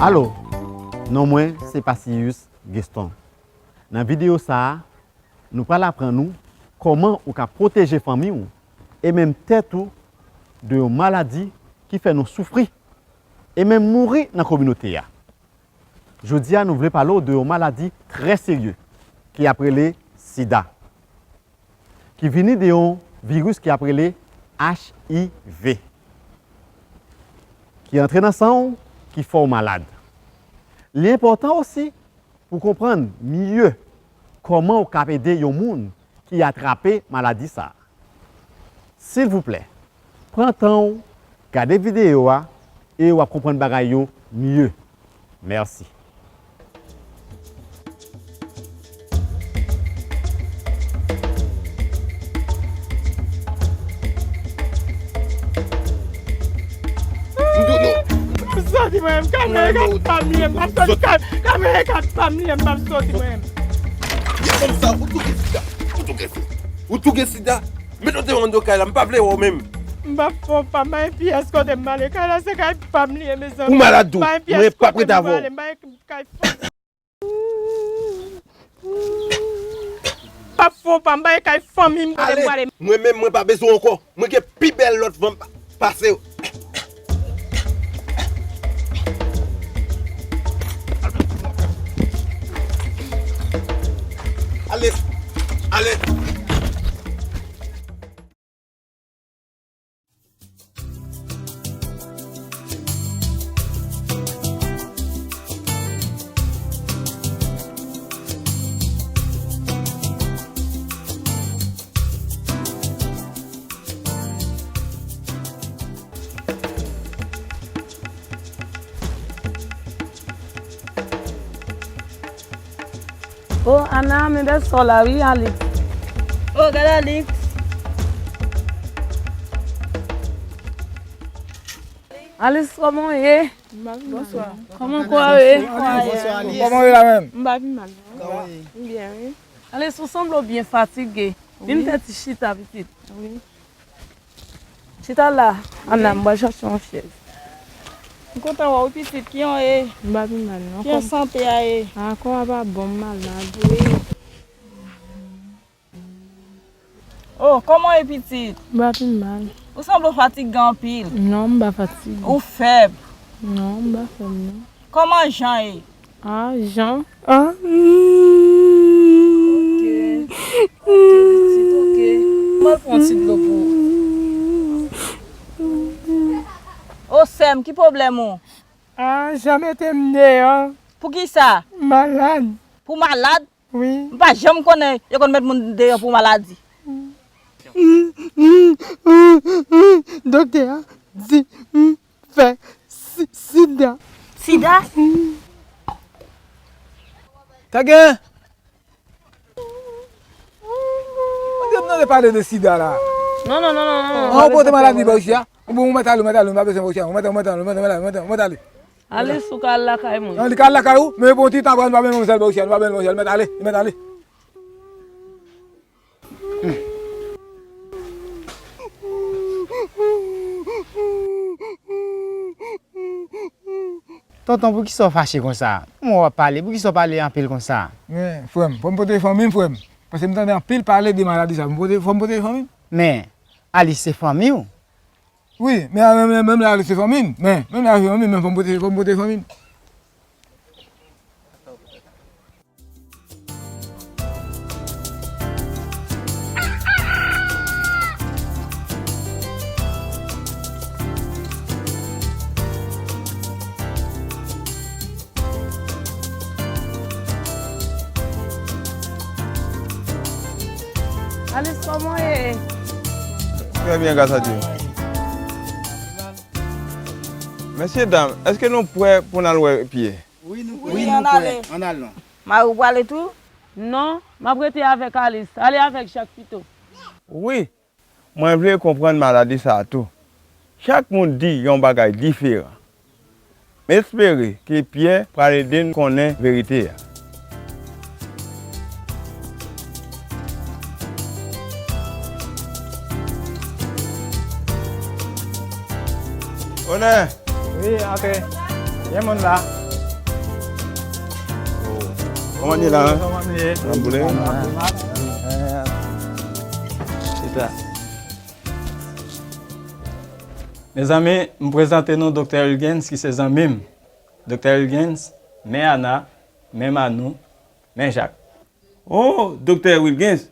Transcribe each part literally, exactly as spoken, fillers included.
Alo, non mwen se Passilius Gueston. Nan videyo sa a, nou pral aprann ou kòman ou ka pwoteje fanmi w e menm tèt ou de yon maladi ki fè nou soufri e menm mouri nan kominote a. Jodi a, nou vle pale w de yon maladi trè serye ki ap rele sida, ki vini de yon viris ki ap rele H I V, ki antre nan san w, ki fè w malad. Li enpòtan osi pou konprann miye kòman w ka ede yon moun ki atrape maladi sa a. Silvouplè, pran tan w, gade videyo a e w ap konprann bagay yo miye. Mèsi. M soti mwen menm, kamera k ap pa m li, m p ap soti, kamera k ap pa m li, m p ap soti mwen menm. Gade sa, ou tou gen sida, ou tou gen sida, ou tou gen sida. Met w deyò anndan kay la, m pa vle wè w menm. M p ap fè w pa m, bay pyès kote m ale, kay la se kay pa m li ye, mezanmi. Ou malad tou, mwen p ap ret avè w. M p ap fè w pa m, bay kay fanmi m kote m prale. Mwen menm, mwen pa bezwen w ankò. Mwen gen pi bèl lòt fanm pa-, pase w. Ale, ale. O, Ana, men bèl sè w la wi, Alix. O, gade Alix. Alix, kòman w ye? Bonswa. Kòman kò a w ye? Kòman w ye la menm? M pa pi mal non. Kòman w ye? M byen wi. Alix, ou sanble w byen fatige. Vin fè ti chita pitit. Wi. Chita la, Ana, m pral chache yon chèz. M kontan wè w pitit, kijan w ye? M pa pi mal non. Kijan sante a ye? A, kò a pa bon, m malad. Wi. O, kòman w ye pitit? M pa pi mal. Ou sanble w fatige anpil. Non, m pa fatige. Ou fèb. Non, m pa fèb non. Kòman Jan ye? A, Jan. A. Ok. Ok, pitit, ok. M al pran yon ti dlo pou ou. O, sè m, ki pwoblèm ou? A, Jan mete m deyò. Poukisa? M malad. Pou w malad? Wi. M pa janm konnen yo konn met moun deyò pou maladi. Doktè a di m fè si-, sida. Sida? Ta gen? Mwen te pale de sida la. Non, non, non, non, non. An, ou pote maladi ba ou chè a? Bon, ou mèt ale, ou mèt ale, ou pa bezwen ba ou chè a. Ou mèt ale, ou mèt ale, ou mèt ale, ou mèt ale, ou mèt ale. Alix, ou ka al lakay mwen. An, li ka al lakay ou, men pou yon ti tan apre, nou pa menm yon sèl ba ou chè a, nou pa menm yon sèl, mèt ale, mèt ale. Tonton, poukisa w fache konsa? Kòman w ap pale? Poukisa w pale anpil konsa? Men, frè m, fò m pwoteje fanmi m, frè m. Paske m tande anpil pale de maladi sa. Fò m pwote-, fò m pwoteje fanmi m. Men, Alix se fanmi w. Wi, men, men, men, menm lè Alix se fanmi m. Men, menm lè Alix se fanmi m, men fò m pwoteje, fò m pwoteje fanmi m. Alix, kòman w ye? Très bien, grâce à Dieu. Mesye dam, èske nou prè pou n al wè pye? Wi, nou prè. Wi, nou prè. Ann al non. Mari w prale tou? Non, m ap rete avèk Alis. Ale avèk Jak pito. Wi, mwen vle konprann maladi sa a tou. Chak moun di yon bagay diferan. M espere ke Pyè pral ede n konnen verite a. Onè! Wi, antre. Gen moun la. Kòman n ye la? Kòman nou ye? Nan boule? Chita. Mezanmi, m prezante nou Doktè Wilgens ki se zanmi m. Doktè Wilgens, men Ana, men Manou, men Jak. Oh, Doktè Wilgens,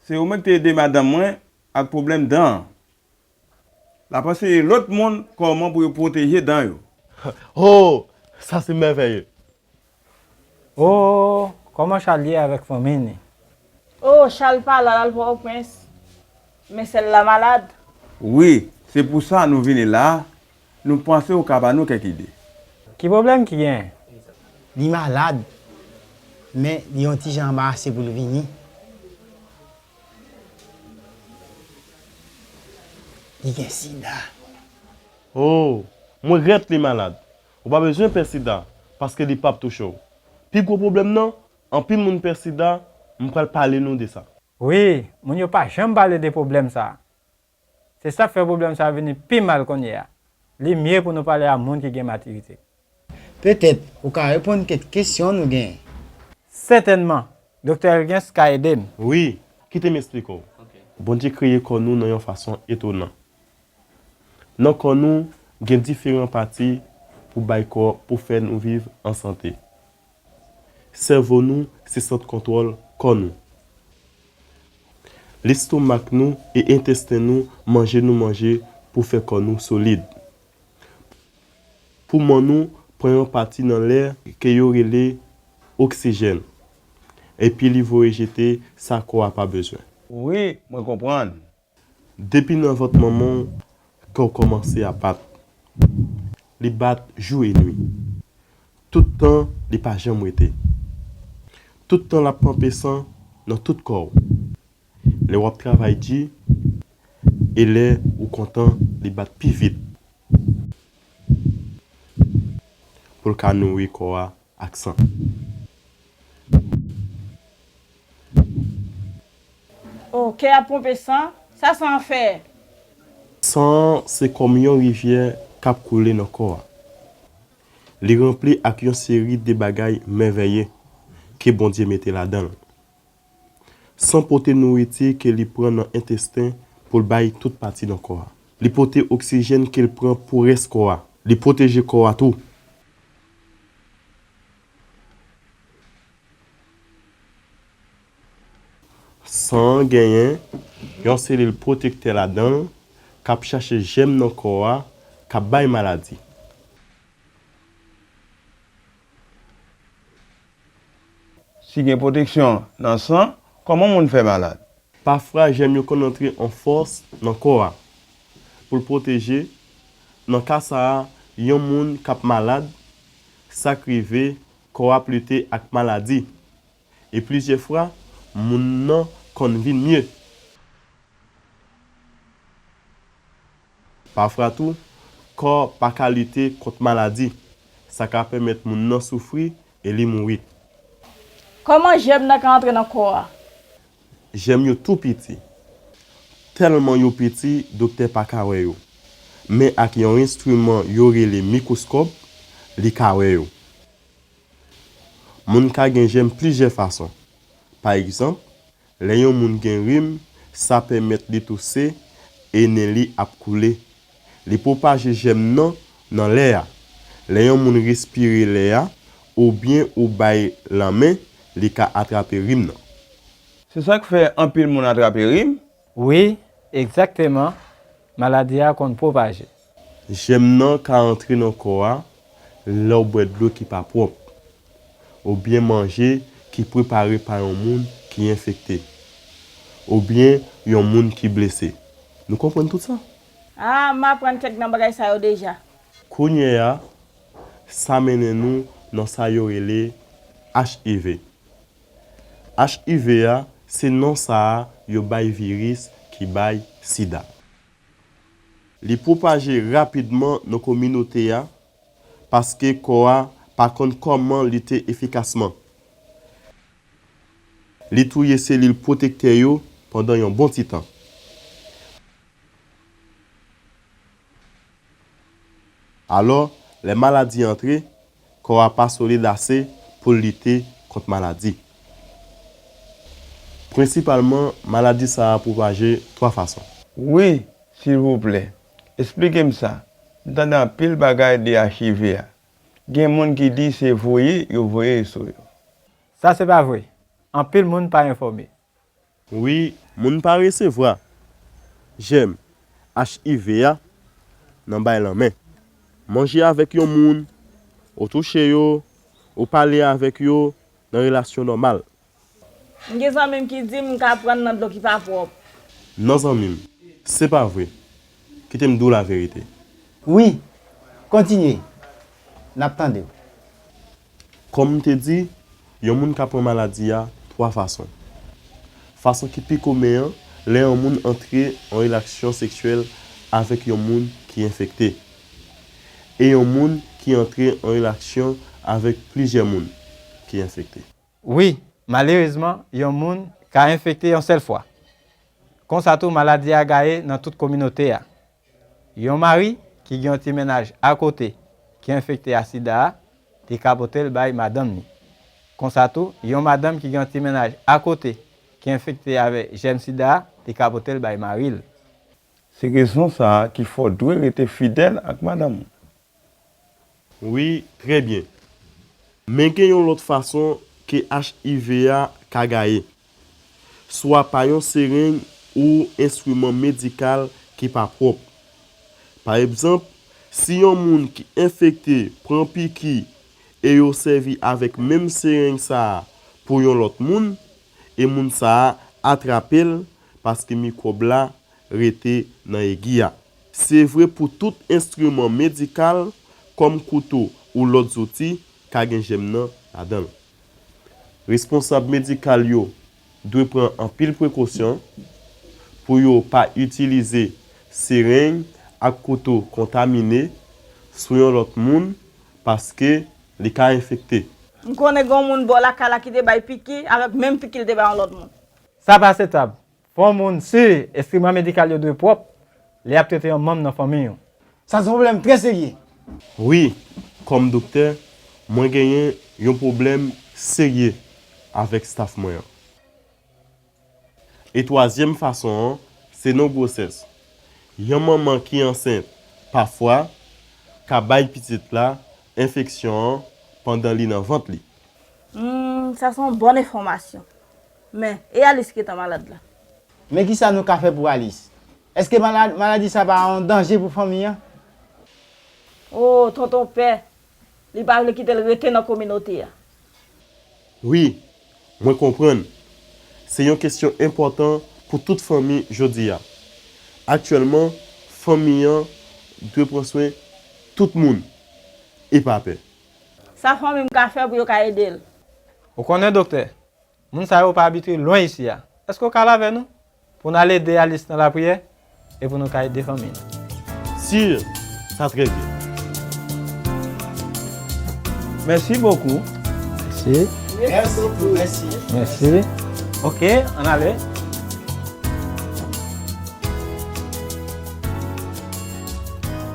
se ou menm ki te ede madanm mwen ak pwoblèm dan an. L ap anseye lòt moun kòman pou yo pwoteje dan yo. Oh, sa se mèvèye! Oh, kòman Chal ye avèk fanmi ni? Oh, Chal pa la, l al Pòtoprens. Men sè l la malad. Wi, se pou sa nou vini la a. Nou panse ou ka ba nou kèk ide. Ki pwoblèm ki genyen? Li malad, men li yon ti jan anbarase pou l vini. Li gen sida. Oh, mwen regrèt li malad. Ou pa bezwen pè sida, paske li p ap touche w. Pi gwo pwoblèm nan, anpil moun pè sida, m pral pale nou de sa. Wi, moun yo pa janm pale de pwoblèm sa a. Se sa k fè pwoblèm sa a vini pi mal kounye a. Li mye pou nou pale a moun ki gen matirite. Petèt, ou ka reponn kèk kesyon nou genyen. Sètènman, Doktè Wilgens ka ede m. Wi, kite m esplike w. Bondye kreye kò nou nan yon fason etonan. Nan kò nou, gen diferan pati pou bay kò, pou fè nou viv an sante. Sèvo nou se sant kontwòl kò nou. Lestomak nou e entesten nou manje nou manje pou fè kò nou solid. Pouman nou pran yon pati nan lè ke yo rele oksijèn, epi li voye jete sa kò a pa bezwen. Wi, mwen konprann. Depi nan vant manman w, kè w kòmanse ap bat. Li bat jou e nwi. Tout tan, li pa janm rete. Tout tan, l ap ponpe san nan tout kò w. Lè w ap travay di, e lè ou kontan, li bat pi vit. Pou l ka nouri kò a ak san. Oh, kè ap ponpe san, sa san an fè? San an se kòm yon rivyè k ap koule nan kò a. Li ranpli ak yon seri de bagay mèvèye ke Bondye mete ladan l. San pote nouriti ke li pran nan entesten pou l bay tout pati nan kò a. Li pote oksijèn ke l pran pou rès kò a. Li pwoteje kò a tou. San an genyen yon selil pwotektè ladan l k ap chache jèm nan kò a k ap bay maladi. Si gen pwoteksyon nan san, kòman moun fè malad? Pafwa, jèm yo konn antre an fòs nan kò a. Pou l pwoteje, nan ka sa a, yon moun k ap malad, sa k rive, kò a ap lite ak maladi. E plizyè fwa, moun nan konn vin mye. Pafwa tou, kò pa ka lite kont maladi. Sa ka pèmèt moun nan soufri e li mouri. Kòman jèm nan ka antre nan kò a? Jèm yo tou piti. Tèlman yo piti, doktè pa ka wè yo. Men ak yon enstriman yo rele mikwoskòp, li ka wè yo. Moun ka gen jèm plizyè fason. Pa egzanp, lè yon moun gen rim, sa pèmèt li touse e nen li ap koule. Li pwopaje jèm nan nan lè a. Lè yon moun respire lè a, oubyen ou bay lanmen, li ka atrape rim nan. Se sa k fè anpil moun atrape rim? Wi, egzakteman, maladi a konn pwopaje. Jèm nan ka antre nan kò a lè w bwè dlo ki pa pwòp, oubyen manje ki prepare pa yon moun ki enfekte, oubyen yon moun ki blese. Nou konprann tout sa? Ah, m aprann kèk nan bagay sa yo deja. Kounye a, sa mennen nou nan sa yo rele H I V. H I V a se non sa a yo bay viris ki bay sida. Li pwopaje rapidman nan kominote a paske kò a pa konn kòman lite efikasman. Li touye selil pwotektè yo pandan yon bon ti tan. Alò, lè maladi antre, kò a pa solid ase pou l lite kont maladi. Prensipalman, maladi sa a pwopaje twa fason. Wi, silvouplè, esplike m sa. M tande anpil bagay de H I V a. Gen moun ki di se voye yo voye sou yo. Sa se pa vre. Anpil moun pa enfòme. Wi, moun pa resevwa jèm H I V a nan bay lanmen, manje avèk yon moun, ou touche yo, ou pale avèk yo nan relasyon nòmal. M gen zanmi m ki di m ka pran nan dlo ki pa pwòp. Non zanmi m, se pa vre. Kite m di w laverite. Wi, kontinye. N ap tande w. Kòm m te di, yon moun ka pran maladi a twa fason. Fason ki pi komen an, lè yon moun antre an relasyon seksyèl avèk yon moun ki enfekte, e yon moun ki antre an relasyon avèk plizyè moun ki enfekte. Wi, malerezman, yon moun ka enfekte yon sèl fwa. Konsa tou, maladi a gaye nan tout kominote a. Yon mari ki gen yon ti mennaj akote ki enfekte a sida a, li ka pote l bay madanm li. Konsa tou, yon madanm ki gen yon ti mennaj akote ki enfekte avèk jèm sida a, li ka pote l bay mari l. Se rezon sa a ki fè w dwe rete fidèl ak madanm ou. Wi, trè byen. Men gen yon lòt fason ke H I V a ka gaye, swa pa yon sereng ou enstriman medikal ki pa pwòp. Pa egzanp, si yon moun ki enfekte pran piki e yo sèvi avèk menm sereng sa a pou yon lòt moun, e moun sa a atrape l paske mikwòb la rete nan egi a. Se vre pou tout enstriman medikal, kòm kouto ou lòt zouti, ka gen jèm nan ladan l. Responsab medikal yo dwe pran anpil prekosyon pou yo pa itilize sereng ak kouto kontamine sou yon lòt moun paske li ka enfekte. M konnen gen yon moun bò lakay la ki te bay piki avèk menm piki l te bay yon lòt moun. Sa pa akseptab. Fò moun si enstriman medikal yo dwe pwòp lè y ap trete yon manm nan fanmi yo. Sa se yon pwoblèm trè serye. Wi, kòm doktè, mwen genyen yon pwoblèm serye avèk staf mwen an. E twazyèm fason an, se nan gwosès. Yon manman ki ansent, pafwa, ka bay pitit la enfeksyon an pandan li nan vant li. Hmm, sa se yon bòn enfòmasyon. Men, e Alice ki tan malad la? Men kisa nou ka fè pou Alice? Èske malad, maladi sa pa yon danje pou fanmi an? O, tonton pè, li pa vle kite l rete nan kominote a. Wi, mwen konprann. Se yon kesyon enpòtan pou tout fanmi jodi a. Aktyèlman, fanmi an dwe pran swen tout moun e pa pè. Sa fanmi m ka fè pou yo ka ede l? Ou konnen, doktè, moun sa yo pa abitye lwen isi a. Èske w ka al avè nou pou n al ede Alice nan lapriyè e pou nou ka ede fanmi l? Si, sa trè byen. Merci beaucoup. Merci. Merci beaucoup. Merci. Merci. Ok, ann ale.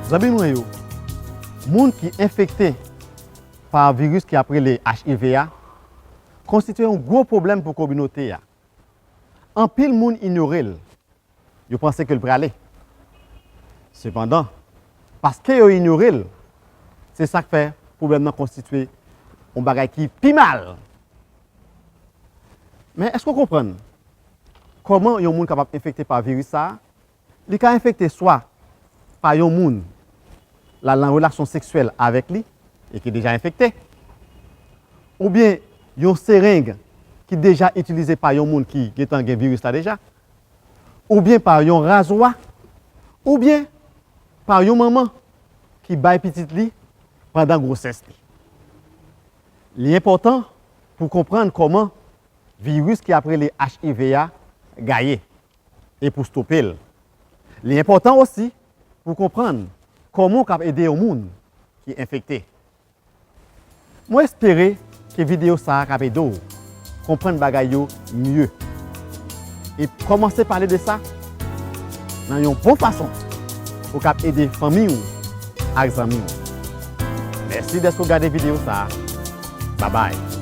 Zanmi mwen yo, moun ki enfekte pa viris ki ap rele H I V a konstitye yon gwo pwoblèm pou kominote a. Anpil moun inyore l. Yo panse ke l prale. Sepandan, paske yo inyore l, se sa k fè pwoblèm nan konstitye yon bagay ki pi mal. Men èske w konprann kòman yon moun kapab enfekte pa viris sa a? Li ka enfekte swa pa yon moun l al nan relasyon seksyèl avèk li e ki deja enfekte, oubyen yon sereng ki deja itilize pa yon moun ki gentan gen viris la deja, oubyen pa yon razwa, oubyen pa yon manman ki bay pitit li pandan gwosès li. Li enpòtan pou w konprann kòman viris ki ap rele H I V a gaye e pou stope l. Li enpòtan osi pou w konprann kòman w kab ede yon moun ki enfekte. Mwen espere ke videyo sa a kab ede w konprann bagay yo mye e kòmanse pale de sa nan yon bon fason pou w kab ede fanmi w ak zanmi w. Mèsi dèske w gade videyo sa a. Babay!